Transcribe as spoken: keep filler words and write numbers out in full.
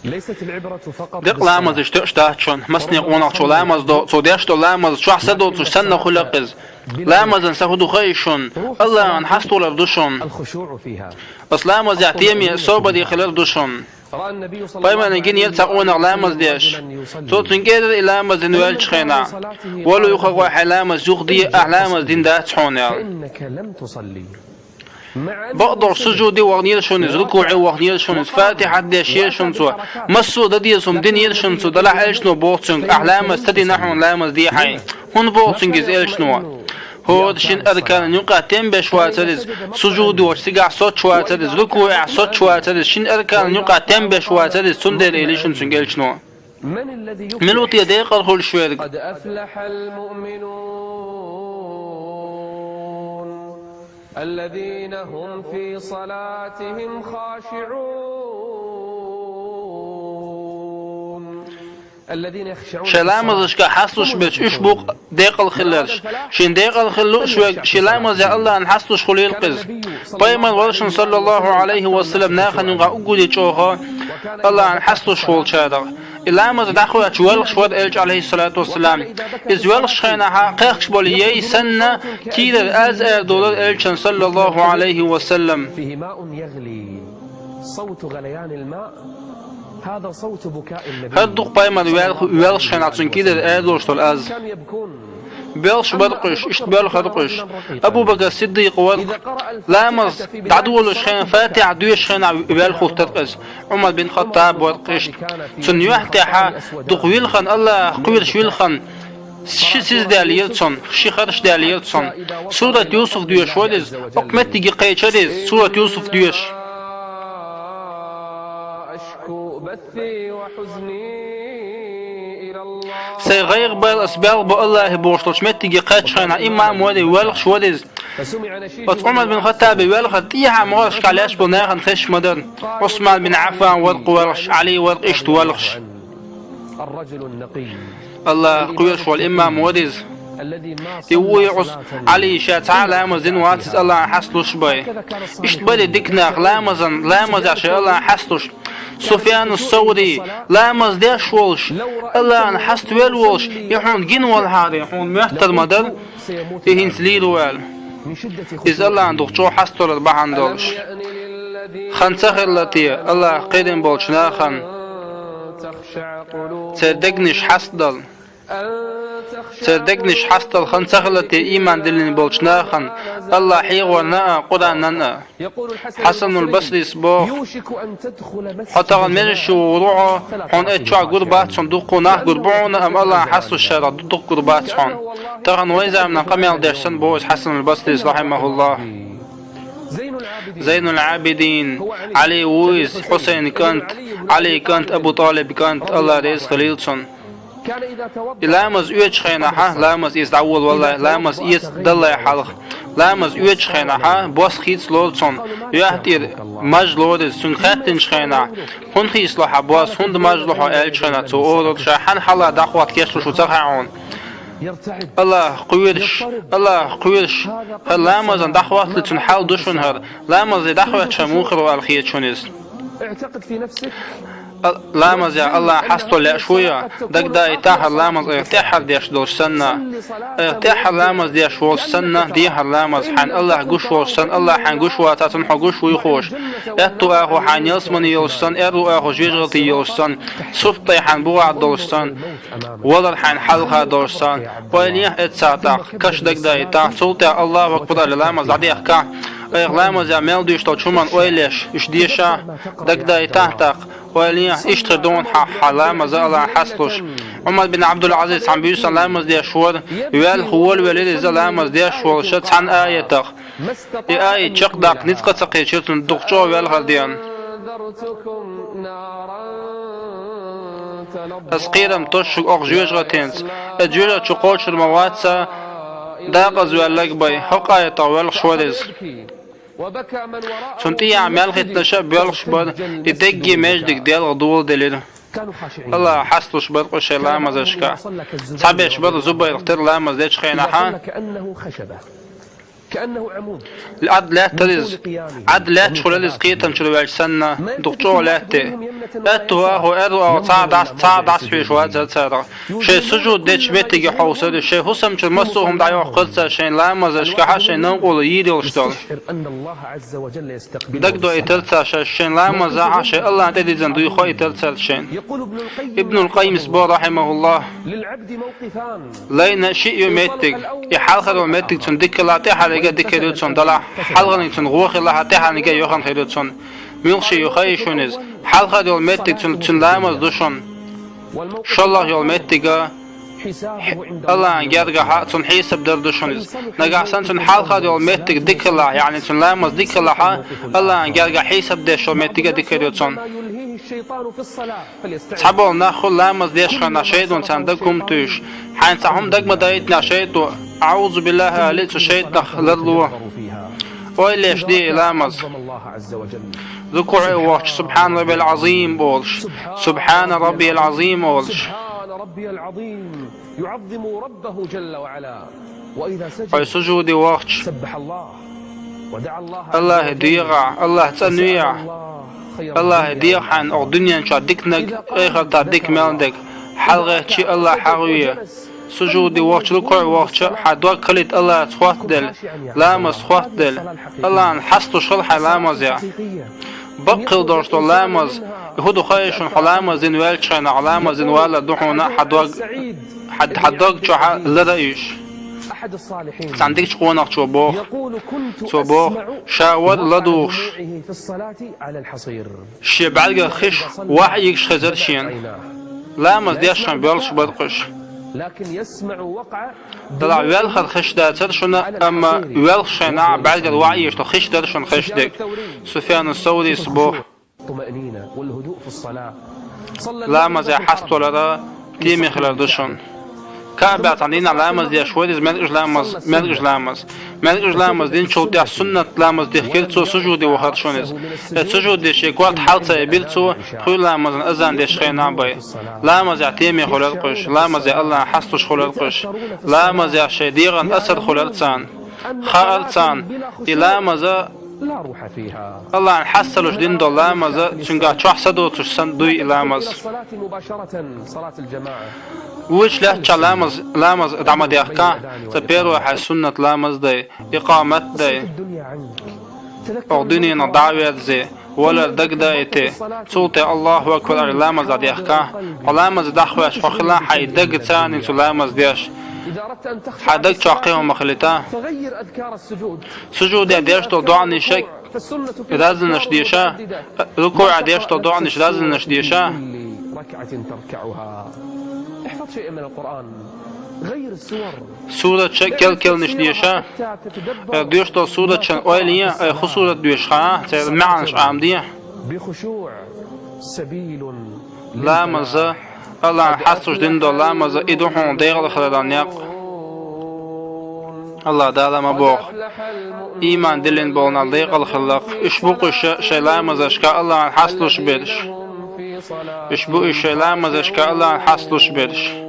Декъа ламазаш тоъаш дац шун, массане къонахчо ламаз до, цо деш дола ламаз чохь са доцуш санна хуьлу-кх иза. Ламазан са хӀун ду хаий шун? АллахӀан хьасталур ду шун. Оцу ламазехь теме собаре хилар ду шун. Пайхамарна гинера цхьа къонах ламаз деш. Цо цуьнга элира и ламаз дина ваьллачу хенахь: «Вало, юха гӀой, хьайн ламаз юха де, ахь ламаз дина дац хьуна», — аьлла. Бакъдолуш сужуде ваханера шуна иза, рукуӀе ваханера шуна иза, Фатихьат дешера шуна цо. Массо а дан деза хӀума динера шуна цо, делахь элчано боху цуьнга: «Ахь ламаз ца дина, хьуна ламаз де хьайн». ХӀунда боху цуьнга иза элчано? ХӀора шина арканан юкъахь тем беш вацара иза, сужуде вахча цигахь соцуш вацара иза, рукуӀехь соцуш вацара иза, шина арканан юкъахь тем беш вацара иза, цундела элира шуна цуьнга элчано. Мила ву те декъала хуьлуш верг? الذين هم في صلاتهم خاشعون. Шайн ламазашкахь хьасталуш берш, уьш бу-кх декъала хилларш. Шен декъала хила лууш верг, шен ламазехь АллахӀан хьасталуш хуьлийла-кх иза. Пайхамар вара шуна, саллаллахӀу Ӏалайхи ва саллам, нахана юкъахь уггаре чӀогӀа АллахӀан хьасталуш волчарах. И ламаз дӀахӀоьттича воьлхуш вара элча, Ӏалайхиссалату вассалам. Иза воьлхучу хенахь кхехкаш болу яй санна, кийрара аз арадолура элчан, саллаллахӀу Ӏалайхи ва саллам. ХӀара ду-кх пайхамар воьлху-, воьлхучу хенахь цуьнан кийрара арадолуш долу аз. Боьлхуш бара-кх уьш, иштта боьлхура-кх уьш. Абу-Бакр Сиддикъ вара-кх, ламаз дӀадолучу хенахь, Фатихьа доьшучу хенахь воьлхура-кх иза. Ӏумар бин Хаттаб вара-кх иштта. Цуьнан юьхь тӀехь дукха вилхина, АллахӀах кхоьруш вилхина, ши сиза даьллера цунна, ши харш даьллера цунна. Сурат Юсуф доьшуш вара иза, окху меттиге кхечира иза, Сурат Юсуф доьшуш. Сайн гӀайгӀа-байла ас белхабо АллахӀе бохуш долчу меттиге кхаьччу хенахь, имам вара, воьлхуш вара иза. Оцу Ӏумар бин Хаттабе воьлхар тӀехьа могӀаршкахь лаьтташ болу нахана хезаш ма дара. Ӏусман бин Ӏаффан вара-кх воьлхуш, Ӏали вара-кх иштта воьлхуш. АллахӀах кхоьруш волу имам вара иза. И вуй Ӏус-, Ӏали, ша цхьа а ламаз дина вац иза АллахӀан хьасталуш бен. Иштта бара дика нах ламазан, ламазехь шайн АллахӀан хьасталуш. Суфьяну Саври, ламаз деш волуш, АллахӀан хьаставелла волуш, и хьуна гина велхьара, хьуна моьттур ма дара, и хӀинца лийр ву аьлла. Иза АллахӀан дукха чӀогӀа хьасталур бахьана долуш. Хан ца хилла те АллахӀах кхерам болчу нахана церан дегнаш хьастадала? Церан дегнаш хьастадала хан ца хилла те ийман диллина болчу нахана АллахӀан хьехорна а, Къуръанан а? Хьасанул Басрис боху: «Хьо тахана меже чу вогӀур ву хьо, хьуна оцу чохь гур бац хьуна дуккха нах гур бу хьуна, амма АллахӀан хьасталуш шарахь дуккха гур бац хьуна». Тахана вайн заманан къамел деш санна боху иза Хьасанул Басрис, рахьимахуллахӀ. Зайнул Ӏабидин Ӏали ву иза, Хьусайн кӀант, Ӏали кӀант, Абу ТӀалиб кӀант, АллахӀ реза хуьлийла цунна. И ламаз оьцучу хенахь, ламаз эца дӀаволавалале, ламаз эца далале хьалха, ламаз оьцучу хенахь, бос хийцалора цунна, юьхь тӀера маж лора иза, цуьнга хаьттинчу хенахь: «ХӀунда хийцало хьан бос, хӀунда маж ло хьо?» — аьллачу хенахь, цо олура: «Ша хьан хьалха дӀахӀотта кечдеш ву ца хаьа хьуна». АллахӀах кхоьруш, АллахӀах кхоьруш, хӀара ламазан дӀахӀоттале цуьнан хьал ду шуна хӀара, ламазе дӀахӀоьттича муха хир ву аьлла хета шуна иза. А-, ламазехь АллахӀан хьасталуш лаьаш вуй, дагадайтахьара ламаз айхьа тӀаьххьара деш долуш санна. Айхьа тӀаьххьара ламаз деш волуш санна, дехьара ламаз, хьайна АллахӀ гуш волуш санна, АллахӀ хьайна гуш вацахь, цунна хьо гуш вуй хууш. Аьтту агӀо хьайна ялсамани йолуш санна, аьрру агӀо жоьжахати йолуш санна, сурт тӀе хьайна бухахь долуш санна, валар хьайна хьалха долуш санна. Ойла е эццахь тӀаккха, каш дагадайтахь, цул тӀаьхьа АллахӀу акбар аьлла ламаз дӀадехкахь, айхьа ламазехь мел дуьйш долчу хӀуманна ойла еш, уьш дешахь, дагадайтахь тӀаккха, ойла е, иштта хир ду хьан, хьан ламаз АллахӀан хьасталуш. Ӏумар бин Ӏабдул-Ӏазиз цхьана буьйсанна ламаз деш вара, велха волавелира иза ламаз деш волуш цхьана аятах. И аят чекхдаккха ницкъ а ца кхечира цунна, дукха чӀогӀа велхар деана. Ас кхерам тосу шуьга окху жоьжахатинца, и жоьжахати чу кхочур ма вац сан, декъаза ваьлларг бен, хӀокху аятах велхаш вара иза. Цунна тӀехьа мел хӀиттинарш а боьлхуш бара, и дерриге маьждиг делха доладелира. АллахӀан хьасталуш бара-кх уьш шайн ламазашкахь. Цхьаберш бара Зубайрах тера ламаз дечу хенахь. Ӏад лаьттар иза, Ӏад лаьтташ хулар иза кхетамчура ваьлча санна, дукха чӀогӀа лаьтта. Аьттув агӀо, аьрру агӀо цхьа а дӀас-, цхьа а дӀасахьош вацар царех. Шоай сужуд деча моттиге хьовсар, шоай хӀусамчура массо а хӀума дӀайохкар цар, шоай ламазашкахьа шоай новкъарло йийр йолаш дола. Дагадоуийтар цар шоаш шоай ламаза а, шоай АллахӀа тӀадизза дуй хоийтар цар шоашта. Ибнул Къаййима боху, рахьимахӀуллахӀ: лайна шиъ ю моттиг, и хьалхара йола моттиг цунна дикалахь, тӀехьарниг а дика хир ю цунна, делахь хьалхарниг цунна гӀо хилахь, тӀехьарниг а йохан хир ю цунна. Муьлхха ю хаий шуна иза? Хьалхара йола моттиг цунна, цунна ламаз ду шуна. ШоллагӀа йола моттиг а АллахӀа гергахьа цунна хьесап дар ду шуна иза. Нагахь санна цунна хьалхара йола моттиг дика хилахь, яъни цунна ламаз дика хилахь, АллахӀа гергахьа хьесап деш йола моттиг а дика хир ю цунна. Цхьаболу нах хуьлу ламаз деш хенахь шайтӀано царна дага хӀума туьйсуш. Хьайна цхьа хӀума дага ма дайтинехь шайтӀо, аӀузу биллахӀ, ала а цу шайтӀанах ларло. Ойла еш де и ламаз. РукуӀе вахча: «СубхьанаЛлахӀил Ӏазим», – олуш. «СубхьанаЛлахӀил Ӏазим», – олуш. Хьо сужуде вахча: «АллахӀе дегӀахь, АллахӀ цӀанвехь, АллахӀ цӀанвехь, АллахӀе дегӀахь хьайна оха дуьнен чохь диканиг, эхартахь дика мел дерг, хьалагӀаьттича АллахӀ хьагӀ ве». Сужуде вахча, рукуӀе вахча, хьан дог хилийта АллахӀаца хоттаделла, ламаз хоттаделла, АллахӀана хьасталуш хила хьайн ламазехь. Бакъ хила долуш долу ламаз, и хӀун ду хаий шуна, хьо ламаз дина ваьллачу хенахь, ламаз дина валар ду хьуна хьан дог, хьан, хьан дог чохь лара а юьсуш. Цхьана дикачу къонахчо боху, цо боху, ша вара ладугӀуш, шен бӀаьргах хиш вахь ийгаш хезара шена. Ламаз деш хьан боьлхуш бара-кх уьш. Делахь велхар хиш дацара шуна, амма велхаш хенахь бӀаьргара вахь ийгаш хиш дара шуна хиш дерг. Суфьяну Саурис боху. Ламазехь хьаставалар а, теме хилар ду шуна. КаӀбехь цхьана дийнахь ламаз деш вара иза, маьркӀажа ламаз, маьркӀажа ламаз. МаьркӀажа ламаз динчул тӀаьхьа суннат ламаз дихкира цо, сужуде вахара шуна иза. Э, сужуде шен корта хьал ца эбира цо, пхуьйла ламазан азан деш хенахь бен. Ламазехь теме хилар-кх уьш, ламазехь АллахӀана хьасталуш хилар-кх уьш, ламазехь шайн дегӀан асар хилар царна. Хаара царна, и ламаз а, АллахӀана хьасталуш дина долу ламаз а, цуьнгахь чохь са доцуш санна дуй и ламаз. Вуьйцуш лаьттачохь ламаз, ламаз дӀа ма дехкахь, цкъа первый хьайн суннат ламаз дай, икъамат дай. Оха дуьненах дӀа а верзий, валар дагадаийти, цул тӀе АллахӀу акбар аьлла ламаз дӀадехкахь, хьо ламаз дӀахьош хьо хилахь хьайн дагца царна цу ламаз деш. Хьан даг чохь кхин хӀума хилийта. Сужуде деш долу доӀанаш разнанаш деша, рукуӀе деш долу доӀанаш разнанаш деша. Сураташ кел-келнаш деша. Э, доьшуш долу сураташна ойла е, э, хӀун сурат доьшуш хьан, церан маьӀнаш Ӏамаде. Ламаз а, АллахӀана хьасталуш дина долу ламаз а, и ду хьуна декъала хиларан некъ. АллахӀ Дала ма боху, ийман диллина болу нах декъала хилла-кх. Уьш бу-кх уьш шайн ламазашка АллахӀана хьасталуш берш. Уьш бу уьш шайн ламазашка АллахӀана хьасталуш берш.